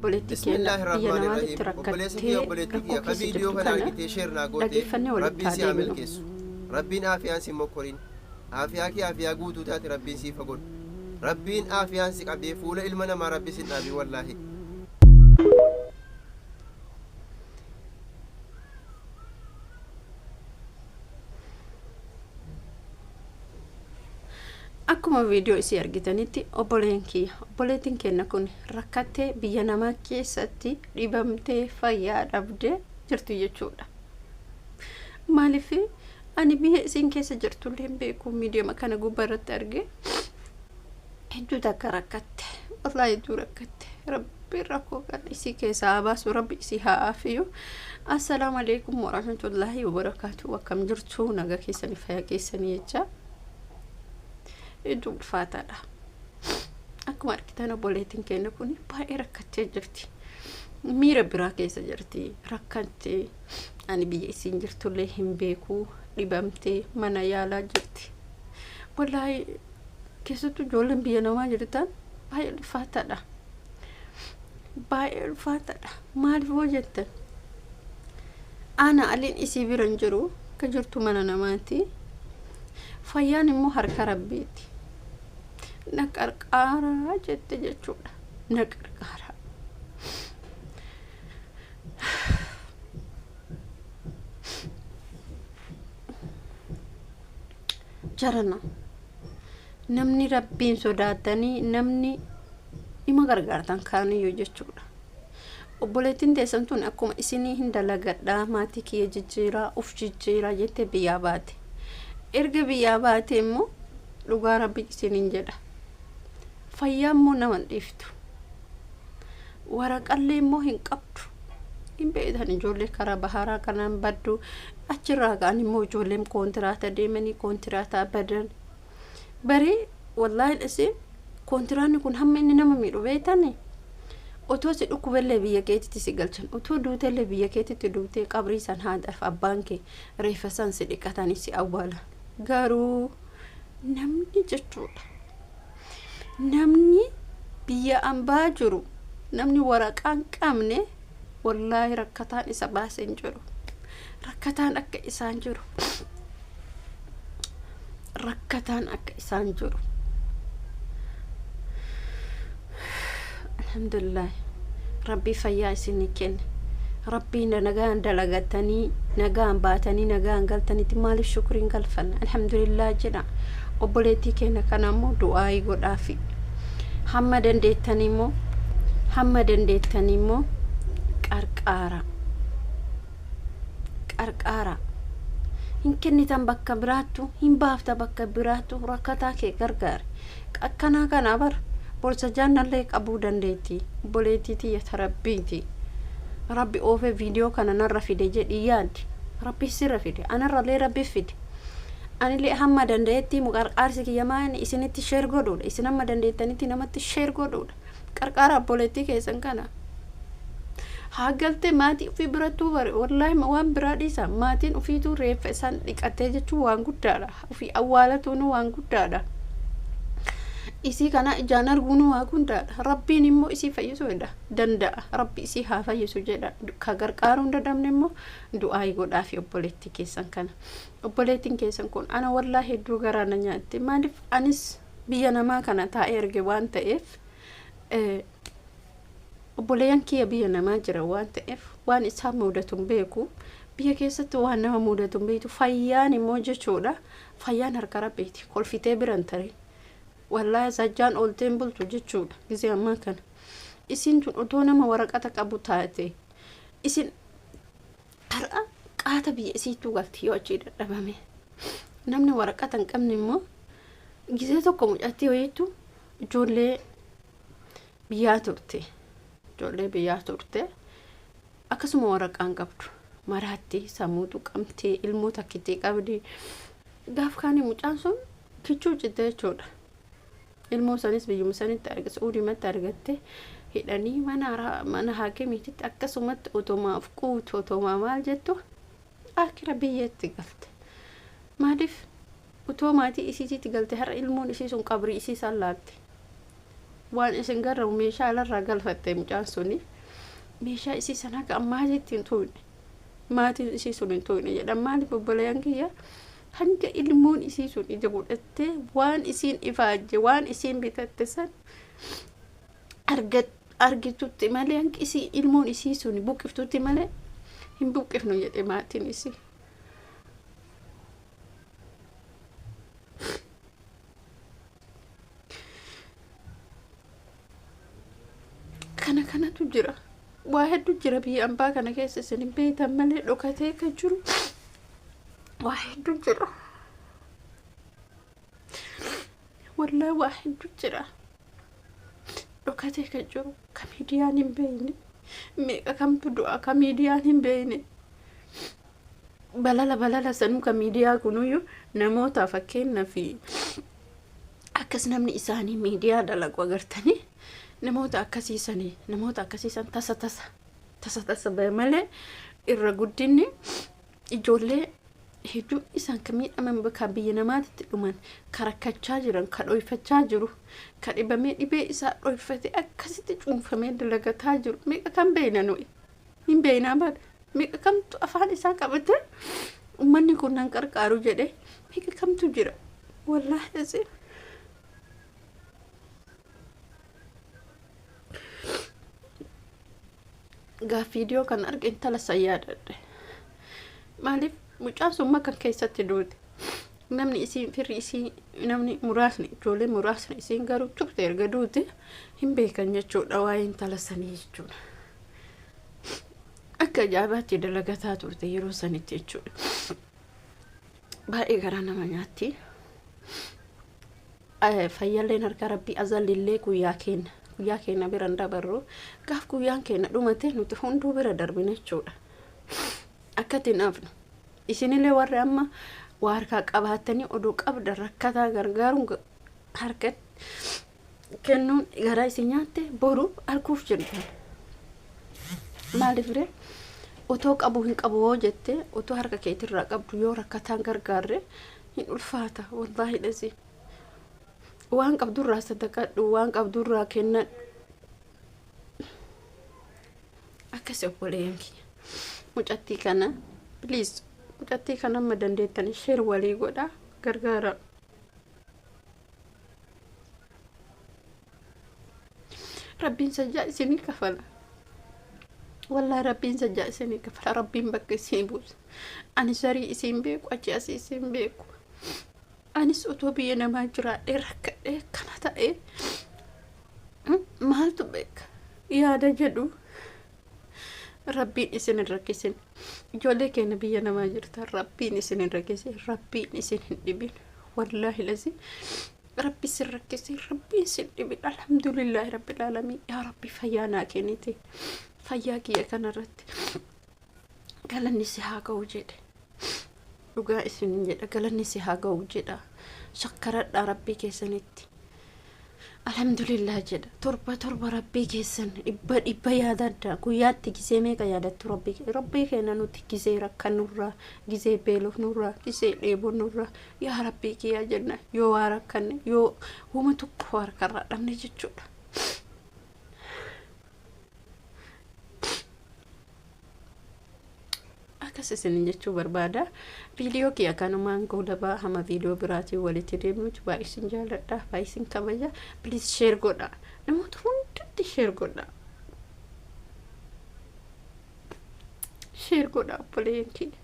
Obboleettii keenya Bismillaahi biyya Rahmaani namaatitti Rahiim. Obboleessa kiyya, rakkattee obboleettii rakkoo kiyya, ka keessa viidiyoo jirtu kana kana argitee sheer naa goote, dhaggeeffannee walitti Rabbiin haa si haa deebinu. milkeessu. Rabbiin aafiyaan si mokkorin. Aafiyaa kee aafiyaa guutuu taate Rabbiin siif haa godhu. Rabbiin aafiyaan si qabee fuula ilma namaa Rabbi sin dhaabin wallaahi. Akkuma viidiyoo isii argitanitti, obboleen kiyya, obboleettiin keenya kun rakkattee biyya namaa keessatti dhibamtee fayyaa dhabdee jirtu jechuudha. Maaliif ani biyya isiin keessa jirtullee hin beeku, miidiyama kana gubbaa irratti arge. Hedduu takka rakkatte, wallaahi hedduu rakkatte. Rabbi rakkoo kana isii keessaa haa baasu, Rabbi isii haa aafiyu. Assalaamu alaikum warahmatullaahi wabarakaatu. Akkam jirtu? Nagaa keessanii, fayyaa keessanii jecha. Hedduu ulfaataadha. Akkuma argitan obboleettiin keenya kun baay'ee rakkattee jirti. Miira biraa keessa jirti. Rakkattee, ani biyya isiin jirtullee hin beeku, dhibamtee mana yaalaa jirti. Wallaahi keessattuu ijoolleen biyya namaa jirtan baay'ee ulfaataadha. Baay'ee ulfaataadha. Maaliif hoo jettan? Ana aliin isii bira hin jiru, akka jirtu mana namaati. Fayyaan immoo harka Rabbiiti. Na qarqaaraa jette jechuudha. Na qarqaaraa. Jarana, namni Rabbiin sodaatanii namni ima gargaartan kaaniyyuu jechuudha. Obboleettiin teessan tun akkuma isinii hin dalagadhaa, maatii kiyya jijjiiraa, uf jijjiiraa jettee biyyaa baate. Erga biyyaa baate immoo dhugaa Rabbi isiniin jedha. Fayyaa immoo nama hin dhiiftu. Waraqallee immoo hin qabdu. Hin beektan, ijoollee karaa baharaa kanaan baddu, achirraa ka'an immoo ijoolleen koontiraata deemanii koontiraataa badan. Barii wallaahi isin koontiraanni kun hamma inni nama miidhu beektani. Otoo si dhukkubellee biyya keetitti si galchan, otoo duutellee biyya keetitti duutee qabrii san haadhaaf abbaan kee reeffa san si dhiqatanii si awwaalan. Garuu namni jechuudha. Namni biyya ambaa jiru, namni waraqaa hin qabne, wallaahi rakkataan isa baase hin jiru. Rakkataan akka isaan jiru. Rakkataan akka isaan jiru. Alhamdulillah. Rabbii fayyaa isinii kenne. Rabbiin nagaan dalagatanii, nagaan baatanii, nagaan galtanitti maaliif shukriin galfanna? Alhamdulillah jedha. Obboleettii keenya kana immoo du'aayii godhaafi. Hamma dandeettanii immoo, hamma dandeettanii immoo qarqaara. Qarqaara. Hin kennitan bakka biraattu, hin baafta bakka biraattu, rakkataa kee gargaari. Akkanaa kana bara bolsa jaannallee qabuu dandeetti. Obboleettii tiyya ta Rabbiiti. Rabbi oofee viidiyoo kana narra fide jedhii yaadi. Rabbi sirra fide. Anarrallee Rabbi fide. Anillee hamma danda'etti qarqaarsi kiyya maani isinitti share godhuudha. Isin hamma dandeettanitti namatti share godhuudha. Qarqaara obboleettii keessan kana. Haa galtee maatii ofii birattuu bare, wallaahi waan biraa dhiisa. Maatiin ofiituu reeffa isaan dhiqatee jechuun waan guddaadha. Ofii awwaalatuun waan guddaadha. Isii kana ijaan arguun waa guddaadha. Rabbiin immoo isii fayyisuu jedha. Danda'a. Rabbi isii haa fayyisu jedha. Ka gargaaruu hin dadhabne immoo du'aa godhaafi obboleettii keessan kana. Obboleettiin keessan kun ana wallaahi hedduu garaa na nyaatte. Maaliif anis biyya namaa kana taa'ee arge waan ta'eef, obboleeyyan kiyya biyya namaa jira waan ta'eef waan isaan mudatu hin beeku. Biyya keessatti waan nama mudatu hin beektu. Fayyaan immoo jechuudha. Fayyaan harka Rabbiiti. Kolfitee bira hin tarin. Wallaahi sajjaan ooltee hin bultu jechuudha. Gizee ammaa kana. Isiin tun otoo nama waraqata qabu taate, isin har'a qaata biyya isiituu galti yoo achii dadhabame. Namni waraqata hin qabne immoo, gizee tokko mucattii wayiitu ijoollee biyyaa turte. Ijoollee biyyaa turte. Akkasuma waraqaa hin qabdu. Maraatti sammuutu qabdi, ilmoo takkittii qabdi. Gaaf kaanii mucaan sun kichuu citte jechuudha. Ilmoo sanis biyyuma sanitti arga, Su'uudimatti argatte, hidhanii mana haakimiititti akkasumatti otomaaf quutu, otomaa maal jettu, akira biyyatti galte. Maaliif utoo maatii isiititti galte, har'a ilmoon isii sun qabrii isii san laalte. Waan isin garramu meeshaa alarraa galfatte mucaan suni. Meeshaa isii san haga ammaatitti hin tuqne. Maatiin isii sun hin tuqne jedhan. Maaliif obboleeyyan kiyya, hanga ilmoon isii sun ija godhattee waan isiin ifaajje, waan isiin bitatte san argitutti malee, hanga isii ilmoon isii sun buqqiftutti malee hin buqqifnu jedhe maatiin isii. Kana kanatu jira. Waa hedduu jira biyya ambaa kana keessa, isin hin beektan malee dhokatee kan jiru waa hedduu jira. Wallaahi waa hedduu jira. Dhokatee kan jiru ka miidiyaan hin beekne. Meeqa kamtu du'a ka miidiyaan hin beekne. Balala balala sanuu ka miidiyaa kunuyyuu namoota fakkeenyaaf akkas namni isaanii miidiyaa dalagu agartanii, namoota akkasiisanii, namoota akkasiisan tasa tasa tasa tasa bahe malee, irra guddinni ijoollee hedduu isaan kan miidhaman, kan biyya namaatitti dhuman, ka rakkachaa jiran, ka dhoyfachaa jiru, ka dhibamee dhibee isaa dhoyfatee akkasitti cuunfamee dalagataa jiru meeqa kan beeyna? Nuyi hin beeynaa bara. Meeqa kamtu afaan isaa qabate ummanni kun nan qarqaaru jedhe? Meeqa kamtu jira? Wallaahi asiin gaaf viidiyoo kan arge intala san yaadadhe. Maaliif mucaan sun makan keessatti duute, namni isiin firri isii, namni muraasni, ijoollee muraasni isiin garuu turte erga duute hin beekan jechuudha waa'ee intala sanii jechuudha. Akka ajaa'ibaatti dalagataa turte yeroo sanitti jechuudha. Baay'ee garaa nama nyaatti. Fayyalleen harka rabbii, azallillee guyyaa keenya guyyaa keenya bira hin dabarru. Gaaf guyyaan keenya dhumate nuti hunduu bira darbina jechuudha. Akkatti hin hafnu. Isinillee warri amma waa harkaa qabaattanii oduu qabdan rakkataa gargaaruun, harka kennuun garaa isin nyaatte, boru arguuf jirtan. Maaliif ree, otoo qabu hin qabu hoo jette, otoo harka keetirraa qabdu yoo rakkataan gargaarre hin ulfaata. Wallaahi dhasi, waan qabdurraa sadaqadhu, waan qabdurraa kennadhu. Akkasi obboleeyyan kiyya, mucattii kana please, mucattii kana amma dandeettanii share walii godhaa, gargaara. Rabbiin sajjaa isinii kafala. Wallaahi rabbiin sajjaa isinii kafala. Rabbiin bakka isinii buusa. Ani sarii isiin beeku, achi asii isiin beeku. Anis otoo biyya namaa jiraadhee rakkadhee akkana ta'ee maaltu beeka yaada jedhu. Rabbiin isin hin rakkisin. Ijoollee keenya biyya namaa jirtan, rabbiin isin hin rakkisin, rabbiin isin hin dhibin. Wallaahi lazi rabbi isin rakkisin, rabbiin isin dhibin. Alhamdulillaahi rabbil aalamiin. Yaa rabbi, fayyaa naa kennite, fayyaa kiyya kanarratti galanni si haa ga'u jedhe. Dhugaa isin jedha, galanni si haa ga'u jedha. Shakkaradhaa rabbii keessanitti. Alhamdulillah jedha. Torba torba rabbii keessan, dhibba dhibba yaadadha. Guyyaatti gisee meeqa yaadattu rabbii? Rabbii keenya nuti gisee rakkannurraa, gisee beelofnurraa, gisee dheebonnurraa yaa rabbii kiyyaa jenna, yoo waa rakkanne, yoo wama tokko harkarraa dhabne jechuudha. Akkas isin jechuu barbaada. Viidiyoo kiyya kanumaan goolabaa. Hama viidiyoo biraatiin walitti deemnuti, baay'ee isin jaaladha, baay'ee isin kabaja. Please share godha, namoota hundatti share godha, share godha. Obboleeyyan kiyya,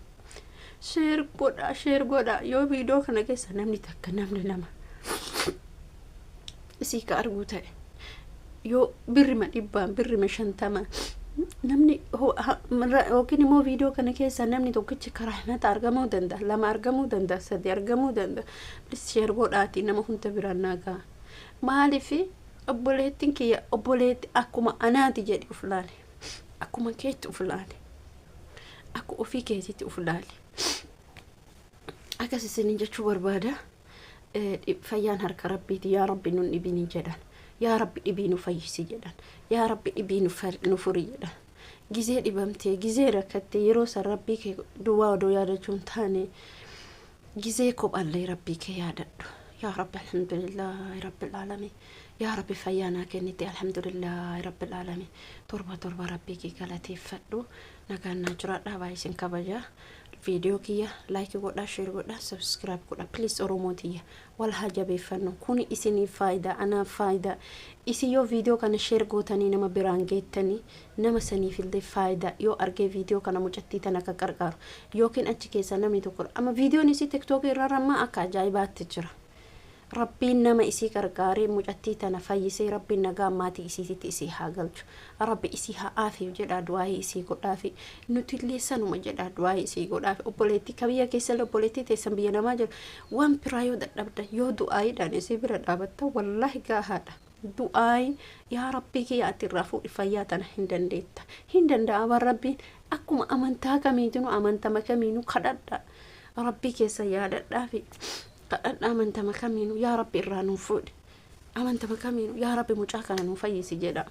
share godha, share godha. Yoo viidiyoo kana keessa namni takka, namni lama isii ka arguu ta'e, yoo birrima 100n, birrima 50 namni yookiin immoo viidiyoo kana keessa namni tokkichi karaa himata argamuu danda'a, lama argamuu danda'a, sadi argamuu danda'a. Please share godhaati nama hunda biraan naa ga'a. Maaliif obboleettiin kiyya obboleetti akkuma anaati jedhi uf laale, akkuma keetti uf laale, akka ofii keetitti uf laale. Akkas isinin jechuu barbaada. Fayyaan harka rabbiiti. Yaa rabbi nun dhibini jedhan, yaa rabbi dhibii nu fayyisi jedhan, yaa rabbi dhibii nu furi jedhan. Gizee dhibamtee, gizee rakkattee, yeroo san rabbii kee duwwaa odoo yaadachuu hin taane, gizee kophallee rabbii kee yaadadhu. Yaa rabbi, alhamdulillaahi rabbil aalamiin. Yaa Rabbi, fayyaa naa kennite, alhamdulillaahi rabbil aalamiin. Torba torba Rabbii kee galateeffadhu. Nagaan naa jiraadha. Baay'ee isin kabaja. Viidiyoo kiyya like godhaa, share godhaa, subscribe godhaa, please. Oromoo tiyya, wal haa jabeeffannu. Kuni isiniif faayidaa, anaaf faayidaa. Isin yoo viidiyoo kana share gootanii nama biraan geettanii, nama saniifillee faayidaa. Yoo argee viidiyoo kana, mucattii tana akka qarqaaru yookiin achi keessa namni tokko, amma viidiyoon isii TikTokii irra rammaa akka ajaa'ibaatti jira. Rabbiin nama isii qarqaaree mucattii tana fayyisee, Rabbiin nagaa maatii isiititti isii haa galchu. Rabbi isii haa aafiif jedhaa du'aayii isii godhaafi. Nutillee sanuma jedhaa du'aayii isii godhaafi. Obboleettii ka biyya keessa, obboleettii teessan biyya namaa jiru, waan biraa yoo dadhabda, yoo du'aayiidhaan isii bira dhaabatta, wallaahi gaahaadha. Du'aayi, yaa Rabbii kiyya, ati irraa fuudhi fayyaa tana, hin dandeetta, hin danda'ama. Rabbiin akkuma amantaa kamiitinuu, amantama kamiinuu kadhadha, Rabbii keessa yaadadhaafi kadhadha. Amantama kamiinuu, yaa Rabbi, irraa nuuf fuudhi. Amantama kamiinuu, yaa Rabbi, mucaa kana nuuf fayyisi jedha.